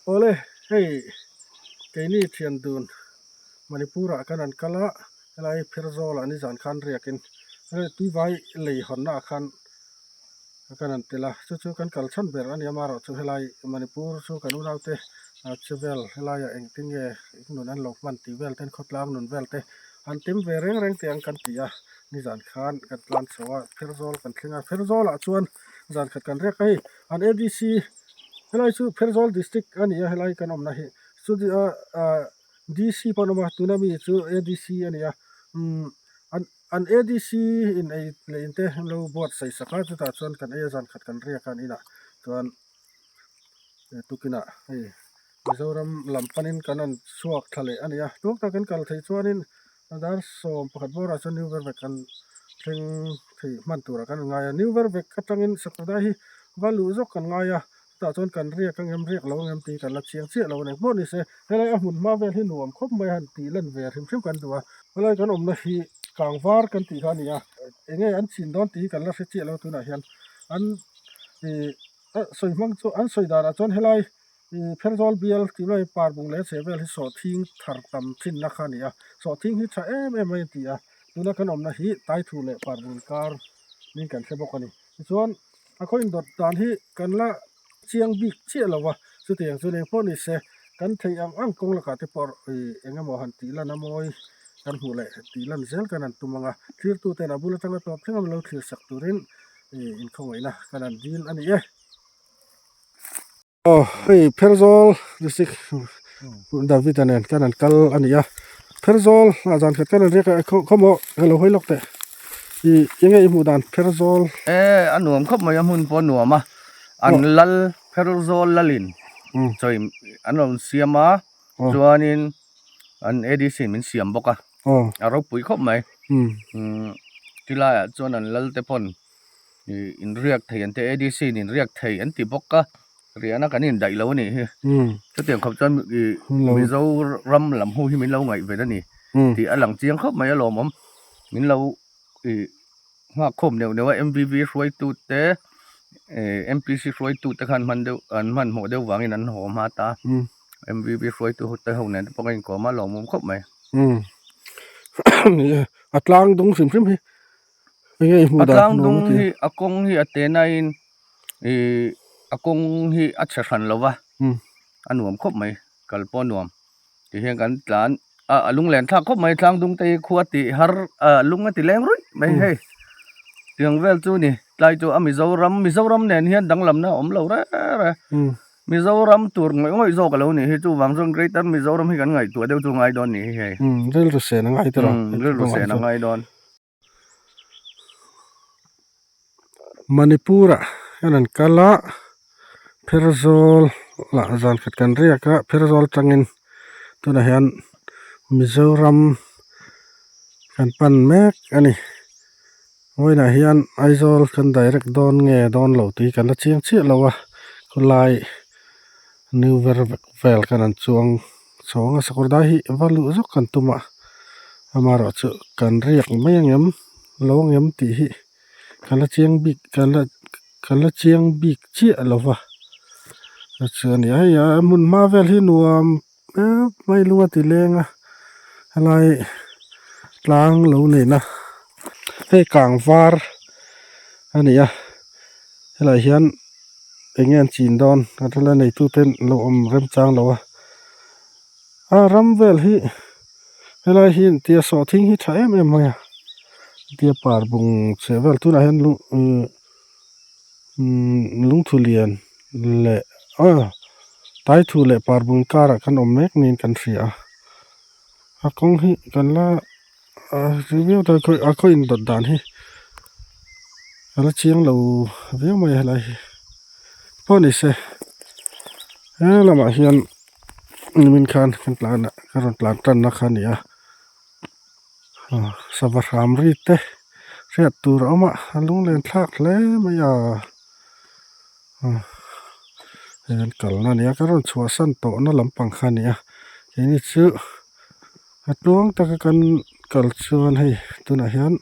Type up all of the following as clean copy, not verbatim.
Awle, hei keini thian dun Manipur ah kan han kal a, helai Pherzawl ah nizan khan riakin hei tuivai lei hawnna ah khan kan han tel a, chu chu kan kal chhan ber a ni a, amaherawhchu helai Manipur chu kan unaute che vel helaiah engtin nge nun an lo hman tih vel ten khawtlang nun vel te an tim ve reng reng teh ang kan ti a, nizan khan kan tlan chho a, Pherzawl kan thleng a, Pherzawl ah chuan zan khat kan riak a hei an ADC helai chu Pherzawl district a ni a helai kan awmna hi chu ah DC pawh an awm a tuna mi chu ADC a ni a umm an an ADC in ei leh in te an lo buatsaih sak a chutah chuan kan ei a zan khat kan riak a an inah chuan tukinah hei Mizoram lam panin kan rawn chhuak thla leh a ni a tun tak kan kal theih chuanin dar 11 bawrah chuan New Vervek kan thleng thei hman turah kan rawn ngai a New Vervek atangin Sakawrdai hi va luh zawk kan ngai a chutah chuan kan riak ang em riak lo ang em tih kan la chiang chiah lo a ni pawh ni se helai a hmun hma vel hi nuam khawp mai a han tih lan ve hrim hrim kan duh a helai kan awmna hi kangvar kan tih kha a ni a eng nge an chin dawn tih hi kan la hre chiah lo tunah hian an ih sawi hmang chu an sawi danah chuan helai ih Pherzawl bial tih mai Parbung leh chheh vel hi sawhthing thar tam thinna kha a ni a sawhthing hi tha em em mai a ti a tuna kan awmna hi Taithu leh Parbung inkar niin kan hre bawk a ni tichuan a khaw indawt dan hi kan la chiang bik chiah lo va chutiang chu eng pawh ni se kan theih ang ang kawng lakah te pawh ih eng emaw han tih lan a mawi kan hmuh leh tih lan zel kan han tum ang a thirtu ten a bul atanga tawp thleng a lo thlir sak turin ih inkhawngaihna kan han dil a ni e. Aw hei Pherzawl district David a nen kan han kal a ni a Pherzawl ah zan khat kan han riak a khawmaw ka lo hawi lawk teh ih eng nge i hmuh dan Pherzawl. E a nuam khawp mai a hmun pawh a nuam a an lal Pherzawl lalin chawi an rawn siam a chuanin an ADC in min siam bawk a a ropui khawp mai chulaiah chuan an lal te pawn ih inriak thei an ti a ADC in inriak thei an ti bawk a riahna kan indaih lo a nih hi chutiang khawp chuan ih Mizoram lam ho hi min lo ngaih ven a ni tih a lang chiang khawp mai a lawmawm min lo ih nghak khawm neuh neuh a M_V_V hruaitu te ih M_P_C hruaitu te khan hman deuh an hmanhmawh deuh vangin an haw hma ta M_V_V hruaitu te ho nen te pawh ka inkawm a lawmawm khawp mai. A tlang dung hrim hrim hi. A tlang dung hi a kawng hi a te nain ihh a kawng hi a chhe hran lo va a nuam khawp mai kal pawh a nuam ti hian kan tlan a a lunglen thlak khawp mai tlang dung te hi khua tih har ah lung a ti leng ruih mai hei tiang vel chu a ni tlai chu a Mizoram Mizoram nen hian danglamna a awm lo reng reng. Mizoram tur ngawih ngawih zawk a lo nih hi chuvang chuan Greater Mizoram hi kan ngaihtuah deuh chu ngai dawn nih hi hei. Umm rilru sen a ngai tawh. Umm rilru sen a ngai dawn. Manipur ah hian an kal a Pherzawl lah zan khat kan riak a Pherzawl tangin tunah hian Mizoram kan pan mek a ni. Vawiinah hian Aizawl kan direct dawn nge dawn lo tih hi kan la chiang chiah lo a khawlai new ver vek vel khan an chuang chhawng a sakawr dai hi va luh zawk kan tum a amaherawhchu kan riak mai angem lo angem tih hi kan la chiang bik kan la kan la chiang bik chiah lo va chuan hei a hmun hma vel hi nuam ep mai lung a ti leng a helai tlang lo neihna hei kang var a ni a helaiah hian eng nge an chin dawn a ṭhala neitu te an lo awm remchang lo a a ram vel hi helai hi tia sawhthing hi tha em em mai a tia par bung chheh vel tunah hian lung ihh lungthu lian leh aw taithu leh parbung karah kan awm mek niin kan hria a a kawng hi kan la a khaw indawt dan hi a la chiang lo viau mai a helai hi pawh ni se he lamah hian nimin khan kan tlan a ka rawn tlan tanna kha a ni a sava hram ri te hriat tur a awm a a lunglen thlak hle mai a hei an kalna a ni a ka rawn chhuahsan tawhna lampang kha a ni a keini chu a tluang taka kan kal chuan hei tunah hian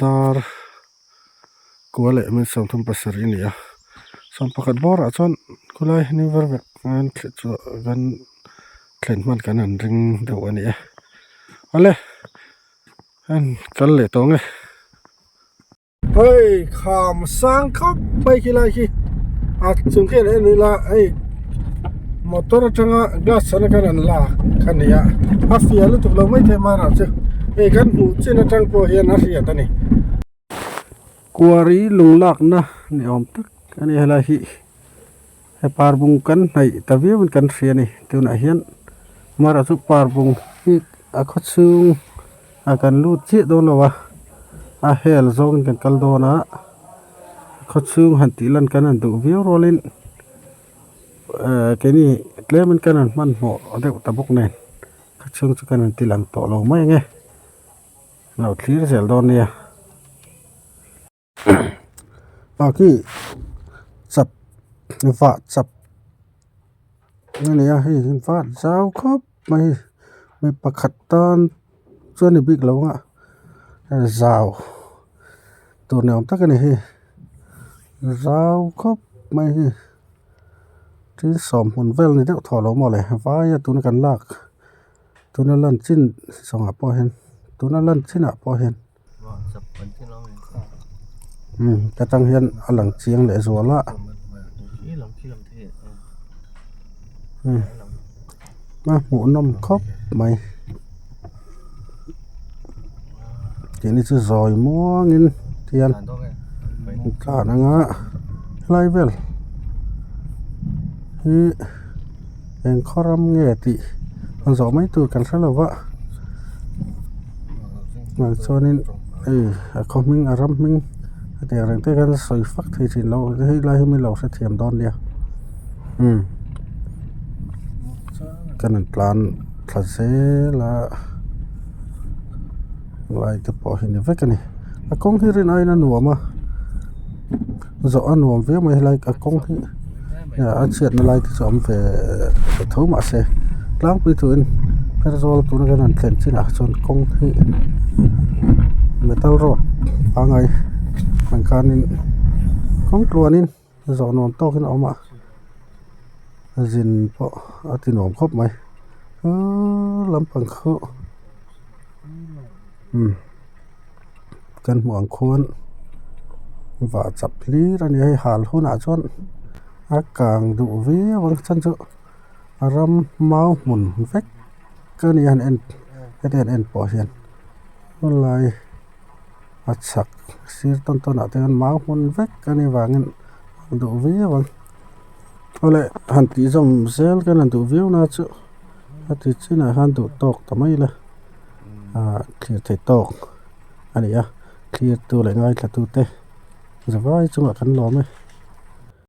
dar kua leh min 37 a ni a 11 bawrah chuan khulai new vervek. Kan thlen chu kan thlen hman kan han ring deuh a ni e. Awle an kal leh tawh ang e. Hei kham sang khawp mai khi lai khi a chung khi an en ila hei motor atanga glass chhan a khan an lak a ni a a fiah lutuk lo maithei mara chu hei kan hmuh chin atang pawh hian a hriat a ni. Kuari lung lakna ni awm tak a ni helai hi he parbung kan hnaih ta viau in kan hria a ni tunah hian mara chu parbung hi a khaw chhung a kan lut chiah dawn lo a a hel zawng in kan kal dawn a khaw chhung han tih lan kan han duh viau rual in ehh keini tlem in kan han hmanhmawh deuh ta bawk nen khaw chhung chu kan han ti lang tawh lo mai ang e. Lo thlir zel dawn nia. Ah khi chap vah chap a ni a hei hi vah zau khawp mai mi pakhat tan chuan ni bik lo ang a zau tur ni awm tak a ni hei zau khawp mai hi thil sawmhmun vel ni deuh thaw lo maw le vai a tuna kan lak. Tuna lan chin zawngah pawh hian tuna lan chinah pawh hian umm ta tang hian a lang chiang leh zual a umm a hmuh nawm khawp mai keini chu zawi muangin tihian tlan anga helai vel hi. Eng khaw ram nge tih an zawh mai tur kan hre lo va ah chuanin hei a khaw hming a ram hming a tih ang reng te khan sawi fak thei thin lo hei lai hi min lo hrethiam dawn nia umm kan in tlan thla zel a lai te pawh hi ni vek a ni a kawng hi rin aiin a nuam a zawh a nuam viau mai helai a kawng hi a chhiatna lai te chu a awm ve tho mahse tlangpui thuin Aizawl tuna kan han thlen chinah chuan kawng hi metal road pangngai ang khanin kawng tluanin zawh nuam tawkin a awm a zin pawh a ti nuam khawp mai hoo lampang khu umm. Kan hmuh ang khuan vah chap hlir a ni a hei hal hunah chuan a kang duh viau ang chhan chu a ram mau hmun vek a ni a han en heti han en pawh hian hunlai a chhak sir tawn tawn ah te hian mau hmun vek a nih vangin a duh viau ang awle han tih zawm zel kan han duh viau na chu heti chinah hian duh tawk ta mai ila. Ahh thlir thei tawk a ni a thlir tu leh ngaithla tu te zavai chungah kan lawm e.